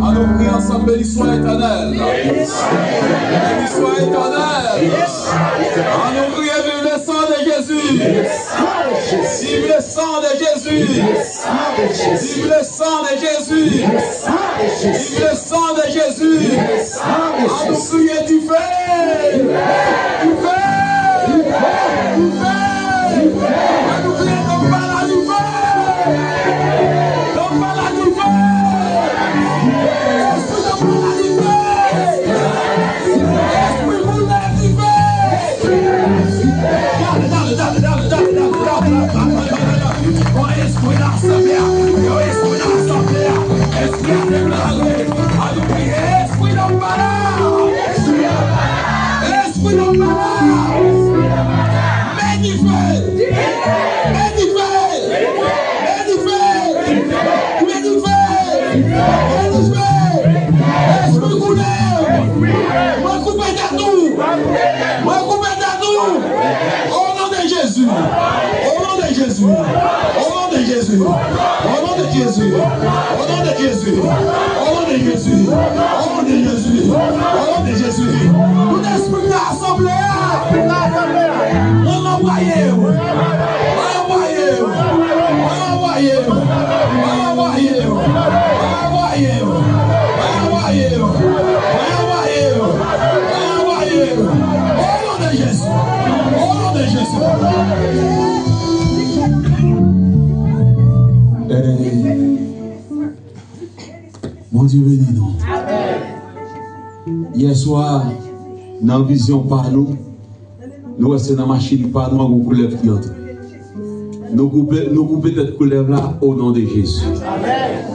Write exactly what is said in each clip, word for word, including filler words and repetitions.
Allons prier ensemble, béni soit l'Éternel. Béni soit l'Éternel. Allons prier, vive le sang de Jésus. Vive le sang de Jésus. Vive le sang de Jésus. Vive le sang de Jésus. Allons prier du feu. Du feu. Du feu. Allons prier dans la du feu. Dans la du feu. Espri dans la du feu. Espri boule du feu. Dale, dale, dale, dale. Yon espri nan asanble a, yon espri nan asanble a, espri a deklare, annou kriye, espri nan pala, espri nan pala, men dife, men dife, men dife, men dife, men dife, espri koule, mwen koupe tèt ou, mwen koupe tèt ou, o non de Jezi, o non de Jezi, o non de Jezi, o non de Jezi, o non de Jezi, o non de Jezi, o non de Jezi, o non de Jezi. Tout espri ki nan asanble a, mwen anvwaye w, mwen anvwaye w, mwen anvwaye w, mwen anvwaye w, mwen anvwaye w, mwen anvwaye w, mwen anvwaye w, mwen anvwaye w, mwen anvwaye w, o non de Jezi, o non de Jezi. Hey. Bondye beni nou. Yèswa, nan vizyon pa nou, nou wè se nan machin pa nou an gon koulèv ki antre. Nou koupe, nou koupe tèt koulèv la o non de Jezi.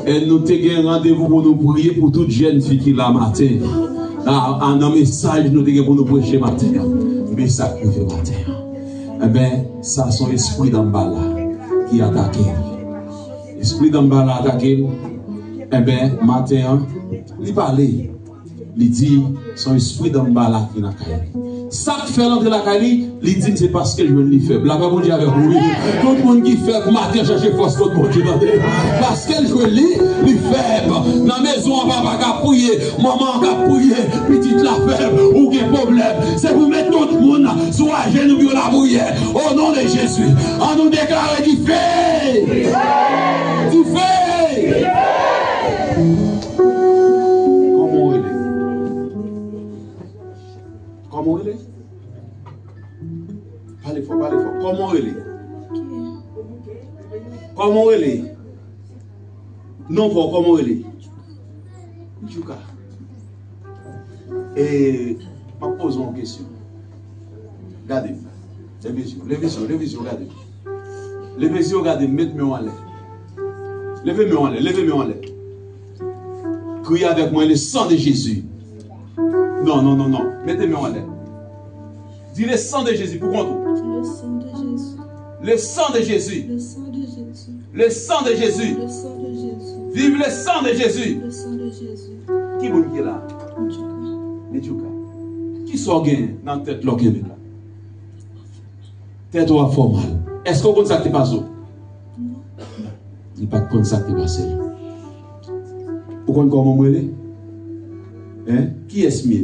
E nou te gen randevou pou nou priye pou tout jèn fi ki la maten an. A, a, nan mesaj nou te gen pou nou preche maten an. Men sa k rive maten an. Enben, sa se yon espri danmbala ki atake l. Espri danmbala atake l. Enben, maten an, li pale. Li di, se yon espri danmbala ki nan kay li. Sa k fè l antre lakay li, li di m se paske l jwenn li fèb. Lapè Bondye avèk ou, wi. Tout moun ki fèb, maten an, chèche fòs kot Bondye, tande. Paske l jwenn li, li fèb. Nan mezon an, papa k ap priye, manman an k ap priye, pitit la fèb, ou gen pwoblèm. Se pou met tout Ajenou pou yon lapriyè. O non de Jezi. An nou deklare dife! Dife! Kòman w rele? Kòman w rele? Pale fò, pale fò. Kòman w rele? Kòman w rele? Non pa w, kòman w rele? Djouka. E, m ap poze w yon kesyon. Gade m. Leve zye w, leve zye w, leve zye w, gade m. Leve zye w, gade m, met men w anlè. Leve men w anlè, leve men w anlè. Kriye avèk mwen, le sang de Jésus. Non, non, non, non. Mete men w anlè. Di le sang de Jésus pou kont ou. Le sang de Jésus. Le sang de Jésus. Le sang de Jésus. Le sang de Jésus. Le sang de Jésus. Vive le sang de Jésus. Le sang de Jésus. Ki moun ki la? Djouka. Djouka. Kisa w gen nan tèt lè w kenbe la? Tèt ou ap fè w mal. Èske w konn sa k te pase w? Non. Li pa t konn sa k te pase l. Ou konn kòman m rele? Hein? Kiyès m ye?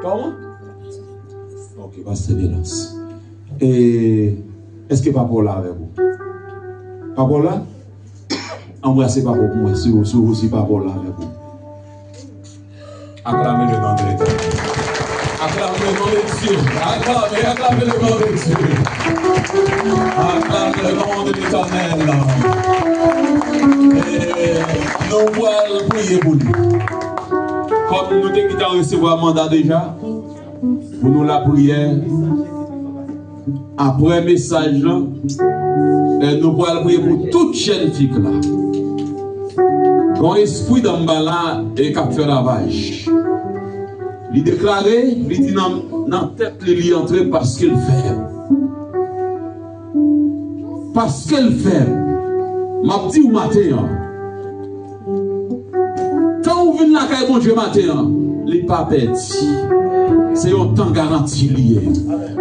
Kòman? Ok, pastè Belans. E, èske papa w la avèk ou? Papa w la? Anbrase papa w pou mwen, si w, si w, si papa w la avèk ou. Aklame le nom de l'Éternel. Aklame le nom de Dieu. Aklame, aklame le nom de Dieu. Aklame le nom de l'Éternel. E nou pral priye pou li. Kòm nou te gentan resevwa manda deja, pou nou lapriyè, apre mesaj lan, e nou pral priye pou tout jèn fi k la. Gon espri Danmbala e k ap fè ravaj. Li deklare, li di nan, nan tèt li, li antre paske l fèb. Paske l fèb. M ap di w maten an, tan ou vin lakay Bondye maten an, li pa pèdi. Se yon tan garanti li ye.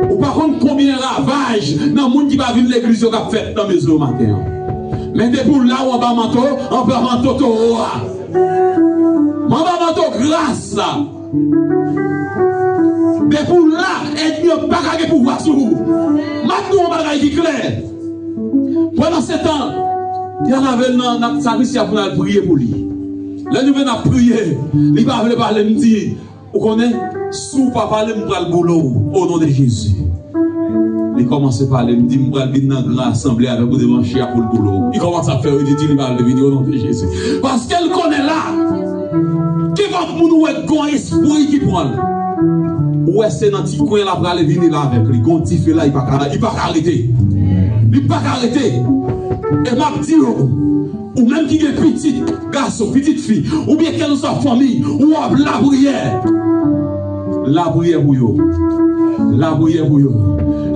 Ou pa konn konbyen ravaj nan moun ki pa vin legliz yo k ap fèt nan mezon yo maten an. Men depi w la, w anba manto, anba manto towo a. M anba manto gras la. Depi w la, ènmi an pa ka gen pouvwa sou ou. M ap di w yon bagay ki klè. Pandan se tan, y a lave l nan, nan sakristi a pou n al priye pou li. Lè nou vin ap priye, li pa vle pale, m di, ou konnen, si w pa pale, m pral boule w, o non de Jezi. Li kòmanse pale, m di, m pral vin nan gran asanble avèk ou devan chè a pou l boule w. Li kòmanse ap fè ridikil, li pa vle vini, o non de Jezi. Paske l konnen la, gen kèk moun ou wè gon espri ki pran l. Ou wè se nan ti kwen la prale vini la avèk li. Gon dife la, li pa ka, li pa ka rete. Li pa ka rete. E m ap di w, ou menm ki gen pitit gason, pitit fi, oubyen kèlkeswa fanmi, ou ap lapriyè. Lapriyè pou yo. Lapriyè pou yo.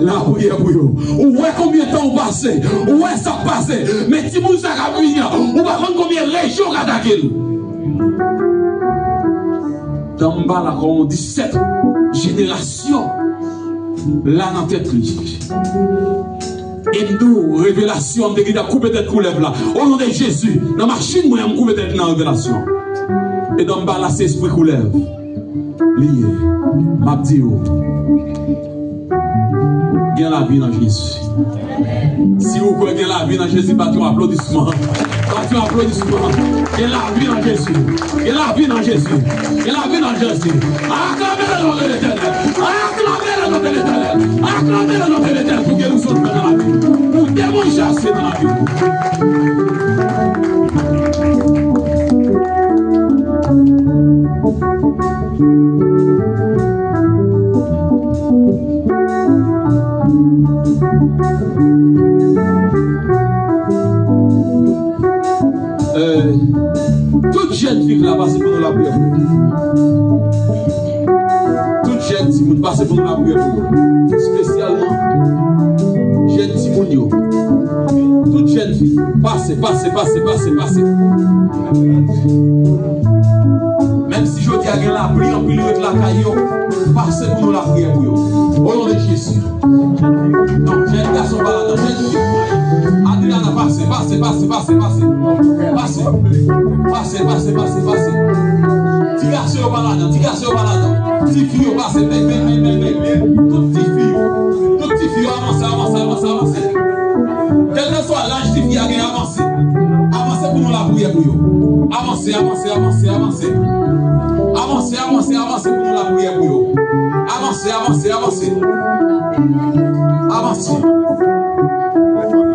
Lapriyè pou yo. Ou wè konbyen tan ou pase, ou wè sa k pase. Men timoun sa k ap vini an, ou pa konn konbyen rejyon k atake l. Danmbala kòm disèt jenerasyon la nan tèt li. E m di w, revelasyon an, m te gentan koupe tèt koulèv la. O non de Jezi, nan machin mwen an, m koupe tèt li nan revelasyon. E Danmbala se espri koulèv li ye. M ap di w, gen lavi nan Jezi. Si ou kwè gen lavi nan Jezi, bat yon aplodisman. Bat yon aplodisman. Gen lavi nan Jezi. Gen lavi nan Jezi. Gen lavi nan Jezi. Aklame le nom de l'Éternel. Aklame le nom de l'Éternel. Aklame le nom de l'Éternel pou gerizon nan lavi. Pou demon chase nan lavi. Euh, tout jèn fi k la pase pou nou lapriyè pou yo. Tout jèn timoun pase pou nou lapriyè pou yo. Espesyalman jèn timoun yo. Tout jèn fi, pase, pase, pase, pase, pase. Menm si jodi a gen lapli, anpil ret lakay yo, pase pou nou lapriyè pou yo. O non de Jezi. Non, jèn gason pa ladan, jèn fi. Adriana, pase, pase, pase, pase, pase. Pase. Pase, pase, pase, pase. Ti gason yo pa ladan, ti gason yo pa ladan. Ti fi yo pase, men, men, men, men, men, men. Tout ti fi yo. Tout ti fi yo avanse, avanse, avanse, avanse. Kèlkeswa laj ti fi a gen, avanse. Avanse pou nou lapriyè pou yo. Avanse, avanse, avanse, avanse. Avanse, avanse, avanse pou nou lapriyè pou yo. Avanse, avanse, avanse. Avanse.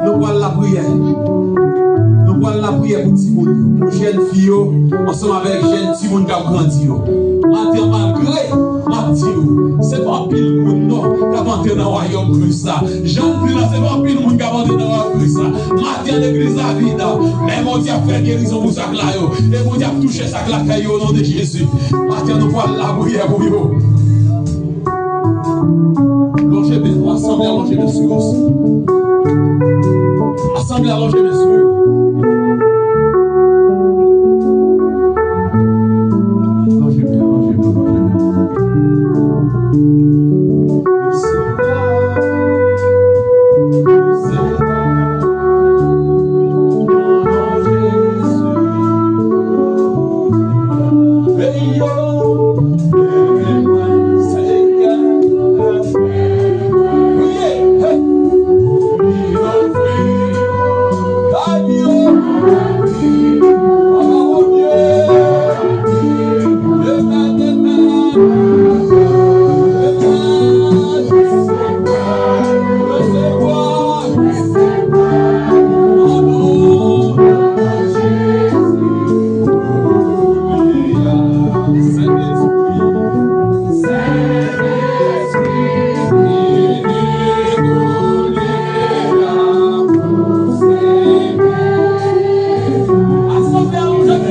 Nou pral lapriyè. Nou pral lapriyè pou timoun yo, pou jèn fi yo, ansanm avèk jèn timoun k ap grandi yo. Maten an, malgre m ap di w, se pa anpil moun non k ap antre nan wayòm Kris la. Jan m di la, se pa anpil moun k ap antre nan wayòm Kris la. Maten an, legliz la vid, men Bondye ap fè gerizon pou sa k la yo. E Bondye ap touche sa k lakay yo, o non de Jezi. Maten an, nou pral lapriyè pou yo. Lonje men nou, asanble a lonje men sou yo osi. Asanble a lonje men sou yo.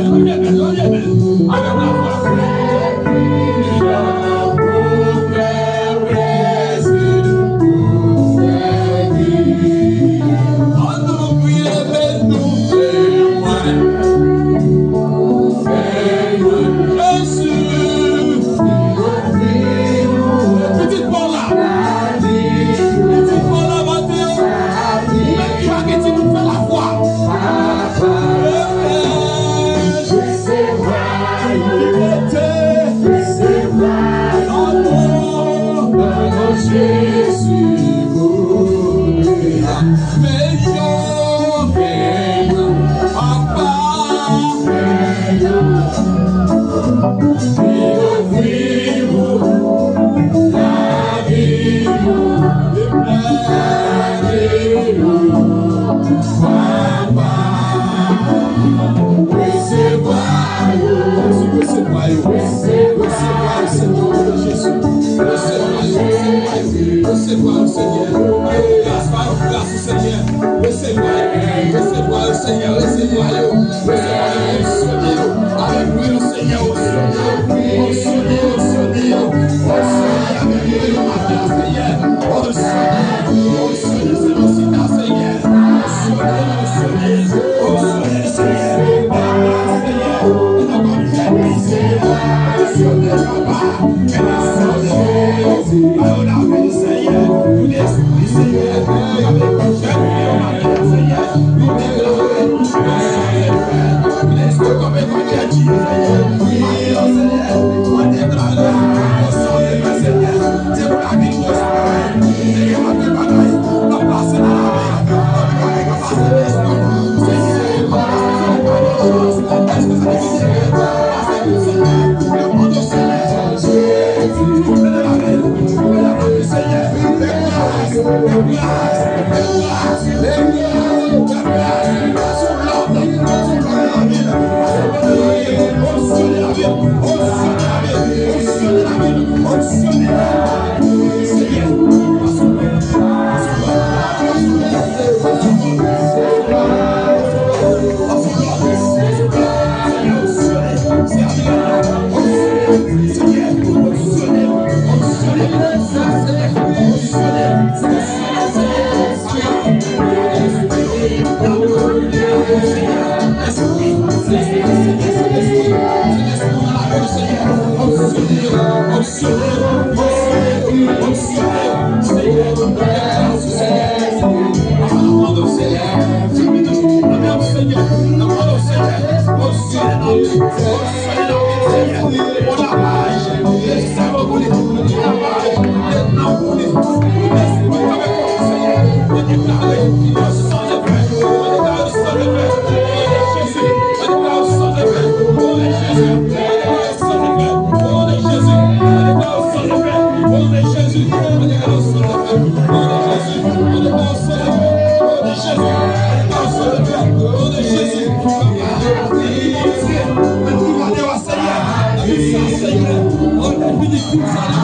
Lonje men, lonje men, lonje men. Pitit pa w la. Pitit pa w la maten an. Ou menm ki pa gen timoun, fè lafwa. Amen. Ki rete. Nan non, nan non Jezi. Men yo, men yo, papa. Men yo, men yo, men yo. Resevwa yo. Resevwa yo, Senyè, o non de Jezi. Resevwa yo, resevwa yo, resevwa yo, Senyè. Gras pa yo, gras ou, Senyè. Resevwa yo, resevwa yo, Senyè, resevwa yo. Resevwa yo, onksyonnen yo. Avèk lwil, Senyè, onksyonnen yo. Onksyonnen yo, onksyonnen yo. Onksyonnen yo avèk lwil maten an, Senyè. Onksyonnen yo, onksyonnen yo, Senyè. Onksyonnen yo, onksyonnen yo, Senyè. Onksyonnen yo, Senyè. Onksyonnen yo, Senyè.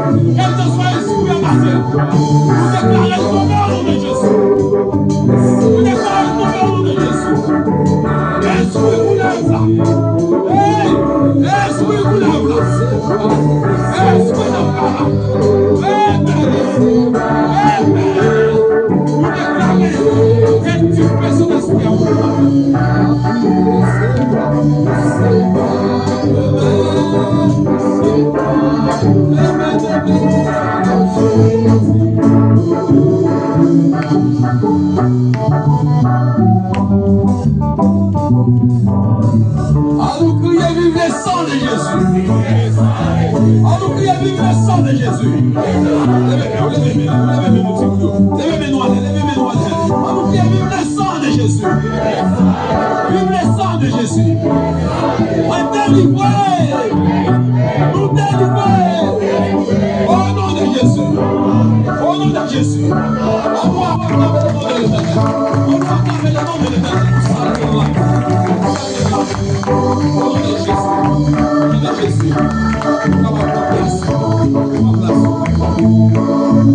Kèlkeswa espri anbasè, nou deklare l tonbe o non de Jezi. Nou deklare l tonbe o non de Jezi. Espri koulèv la. Hey! Espri koulèv la. Espri koulèv la. Amen. Amen. Nou deklare, redi pèsonèl. An nou kriye viv le sang de Jésus. An nou kriye viv le sang de Jésus. Leve men, leve men, leve men nou ti kout yo. Leve men nou ale, leve men nou ale. An nou kriye viv le sang de Jésus. Viv le sang de Jésus. Mwen delivre. Nou delivre. O non de Jezi. O non de Jezi. Annou atake le non de Letènèl. Annou atake le non de Letènèl. Salve la. O non de Jezi. O non de Jezi. Kapab pran plas. Pran plas.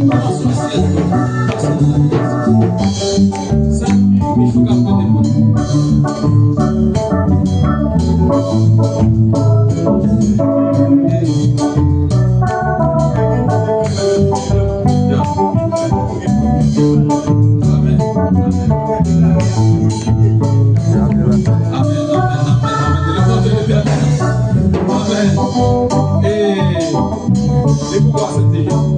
Pran plas. Sa, Michou k ap rete pou nou. Amen. Amen. Amen, amen, amen, amen. Amen. E, e poukwa w aksepte Jezi?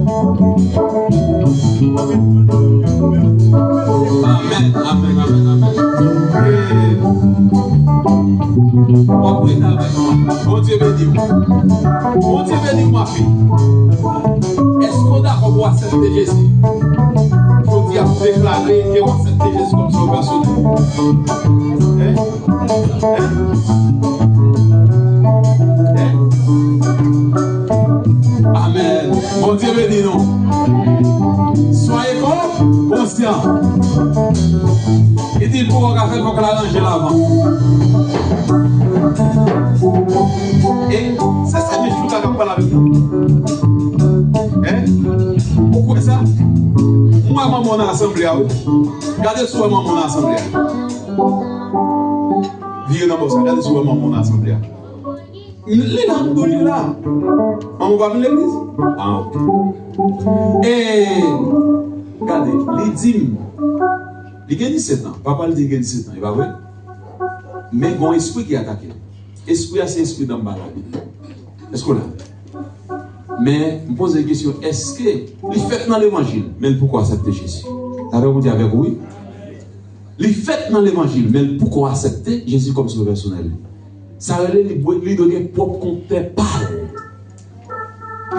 Amen, amen, amen, amen. E, w ap rete avèk mwen. Bondye beni w. Bondye beni w, ma fi. Èske w dakò pou w aksepte Jezi? Jodi a, m deklare ke w aksepte Jezi kòm sovè pèsonèl. Hein? Hein? Hein? Amen. Bondye beni nou. Soyez con-, conscients. Li di l pou w ka fè l, fòk l aranje l avan. E se sa Michou k ap pale avèk nou. Hein? Ou kwè sa? Mwen manman nan asanble a, wi. Gade si w wè manman nan asanble a. Vire nan bò sa, gade si w wè manman nan asanble a. Li la, m di w li la. Manman w pa vin legliz? Ah, ok. E, gade, li di m, li gen disèt an. Papa l di li gen disèt an, e pa vre? Men gen yon espri ki atake l. Espri a se espri danbalade. Èske w la? Men, m poze kesyon, èske li fèt nan levanjil, men l poko aksepte Jezi? Sa vle di avèk ou, wi. Li fèt nan levanjil, men l poko aksepte Jezi kòm sovè pèsonèl li. Sa rele li dwe, li dwe gen pwòp kontè pa l.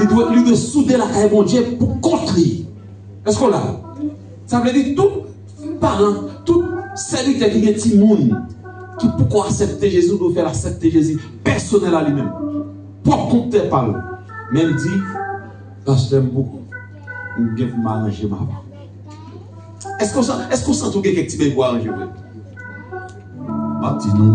Li dwe, li dwe soude lakay Bondye pou kont li. Èske w la? Sa vle di tout paran, tout sèvitè ki gen timoun ki poko aksepte Jezi, dwe fè l aksepte Jezi pèsonèl a li menm. Pwòp kontè pa l. Men l di, pastè, m poko. M gen pou m aranje m avan. Èske w sa-, èske w santi w gen kèk ti bagay pou aranje vre? M ap di nou,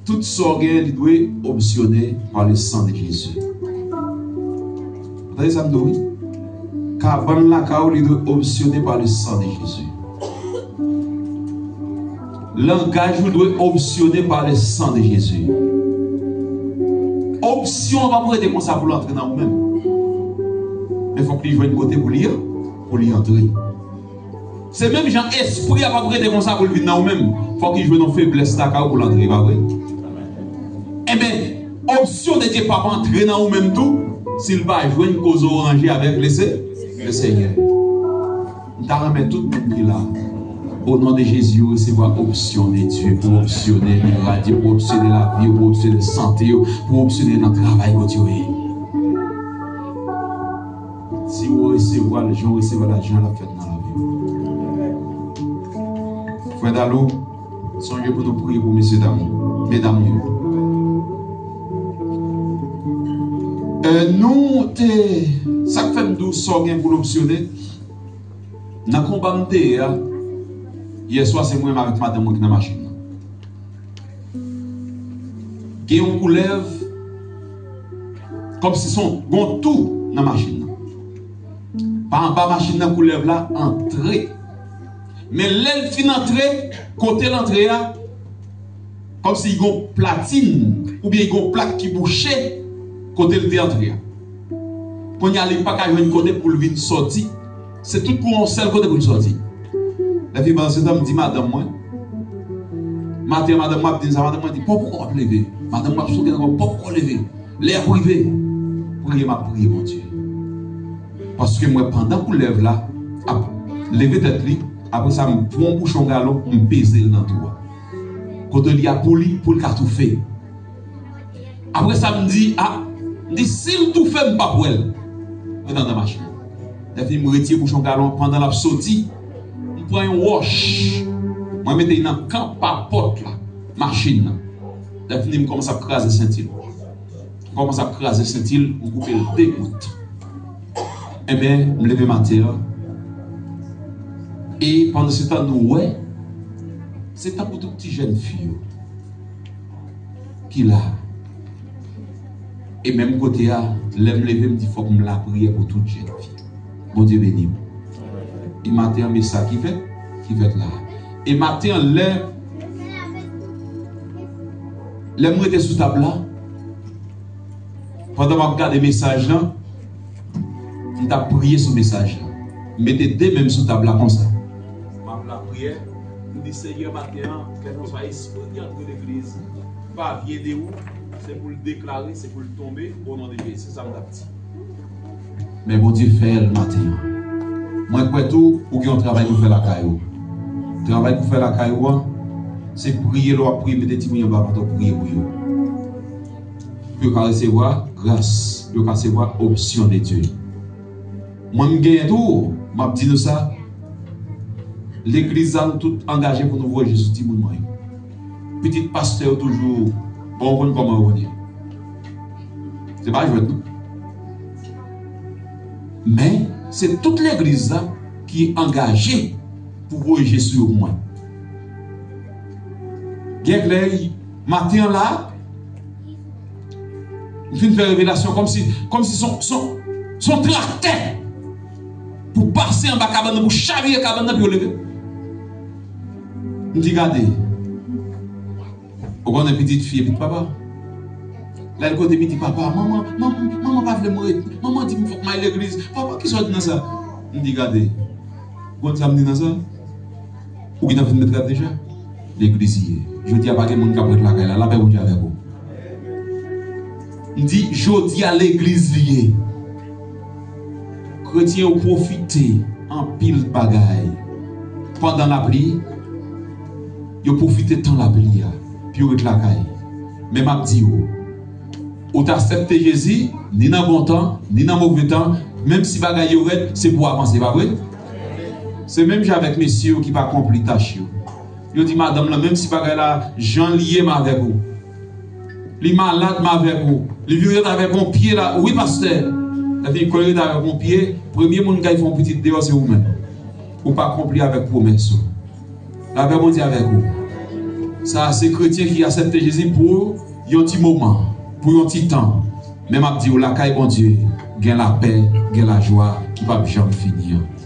tout sa w gen, li dwe opsyone par le sang de Jésus. Ou tande sa m di w, wi? Kabann lakay ou, li dwe opsyone pa le san de Jezi. Langaj ou dwe opsyone pa le san de Jezi. Opsyon an p ap rete konsa pou l antre nan ou menm. Men fòk li jwenn kote pou li, pou li antre. Se menm jan espri a p ap rete konsa pou l vin nan ou menm. Fòk li jwenn yon feblès lakay ou pou l antre, pa vre? Enben, opsyon de Dye p ap antre nan ou menm tou, si l pa jwenn koze w ranje avèk Lese-, Lesenyè. M ta renmen tout moun ki la, o non de Jezi, yo resevwa opsyon de Dye pou opsyone mirak yo, pou opsyone lavi yo, pou opsyone sante yo, pou opsyone nan travay kote yo ye. Si w resevwa l, jan w resevwa l la, jan l ap fèt nan lavi w. Frè Dalou, sonje pou nou priye pou mesye dam, medam yo. E, nou te, sa k fè m di w sa w gen pou l opsyone, nan konba m te ye a, yèswa se mwen menm avèk madanm mwen ki nan machin nan. Gen yon koulèv, kòmsi se yon, gen yon tou nan machin nan. Pa anba machin nan koulèv la antre. Men lè l fin antre, kote l antre a, kòmsi gen yon platin, oubyen gen yon plak ki bouche kote l te antre a. Kounye a, li pa ka jwenn kote pou l vin sòti. Se tout pou yon sèl kote pou l sòti. Lè fin pandan se tan, m di madanm mwen. Maten, madanm mwen ap di m sa, madanm mwen di, "Pòpoko w ap leve." Madanm mwen ap souke nan kò, "Pòpoko w leve." Lè ap rive, priye m ap priye Bondye. Paske m wè pandan koulèv la ap leve tèt li, apre sa, m pran yon bouchon galon, m peze l nan tou a. Kote li a pou li, pou l ka toufe. Apre sa, m di, a, m di, "Si l toufe, m p ap wè l." Mwen t anndan machin nan. Lè fini, m retire bouchon galon an, pandan l ap soti, m pran yon wòch, mwen mete l nan kan papòt la, machin nan. Lè fini, m kòmanse ap kraze senti l. M kòmanse ap kraze senti l, m koupe l de bout. Enben, m leve maten an. E pandan se tan, nou wè, se tankou tout ti jèn fi yo ki la. E menm kote a, lè m leve, m di, "Fòk m lapriyè pou tout jèn fi." Bondye beni w. E maten an, men sa ki fèt, ki fèt la. E maten an, lè, lè m rete sou tab la, pandan m ap gade mesaj lan, m t ap priye sou mesaj lan. M mete de men m sou tab la konsa. M ap lapriyè, m di, "Senyè, maten an, kèlkeswa espri ki antre legliz, pa vye de ou, se pou l deklare, se pou l tonbe, o non de Jezi." Se sa m t ap di. Men Bondye fè l maten an. Mwen kwè tou, ou gen yon travay pou fè lakay ou. Travay pou fè lakay ou an, se priye lè w ap priye, mete timoun yo anba vant ou, priye pou yo. Pou yo ka resevwa gras, pou yo ka resevwa opsyon de Dye. Mwen, m genyen tou, m ap di nou sa, legliz la, nou tout angaje pou nou voye je sou timoun mwen yo. Pitit pastè yo toujou, bon, ou konn kòman yo konn ye. Se pa jwèt, non. Men, se tout legliz la ki angaje pou voye je sou yo pou mwen. Gen klè, maten an la, m fin fè revelasyon kòmsi, kòmsi son, son, son traktè pou pase anba kabann nan, pou chavire kabann nan, pou yo leve. M di, "Gade." Ou konnen pitit fi e pitit papa. Lè l kote m, li di, "Papa, manman, manman, manman pa vle m ret. Manman di m fòk m al legliz. Papa, kisa w di nan sa?" M di, "Gade, ou konn sa m di nan sa? Ou gentan fin met rad deja? Legliz li ye. Jodi a pa gen moun k ap ret lakay la. Lapè Bondye avèk ou." M di, "Jodi a legliz li ye." Kretyen yo pwofite anpil bagay pandan lapli, yo pwofite tan lapli a pou yo ret lakay. Men m ap di w, ou t aksepte Jezi, ni nan bon tan, ni nan move tan, menm si bagay yo rèd, se pou w avanse, pa vre? Se menm jan avèk mesye yo ki pa konpli tach yo. Yo di madanm lan, "Menm si bagay la jan l ye, m avèk ou." Li malad, m avèk ou. Li vin ret avèk yon pye la. Wi, pastè. Epi, kon li ret avèk yon pye, premye moun k al fè yon pitit deyò, se ou menm. Ou pa konpli avèk pwomès ou. Lapè Bondye avèk ou. Sa a, se kretyen ki aksepte Jezi pou yon ti moman, pou yon ti tan. Men m ap di w, lakay Bondye, Gen lapè, gen lajwa ki p ap janm fini an.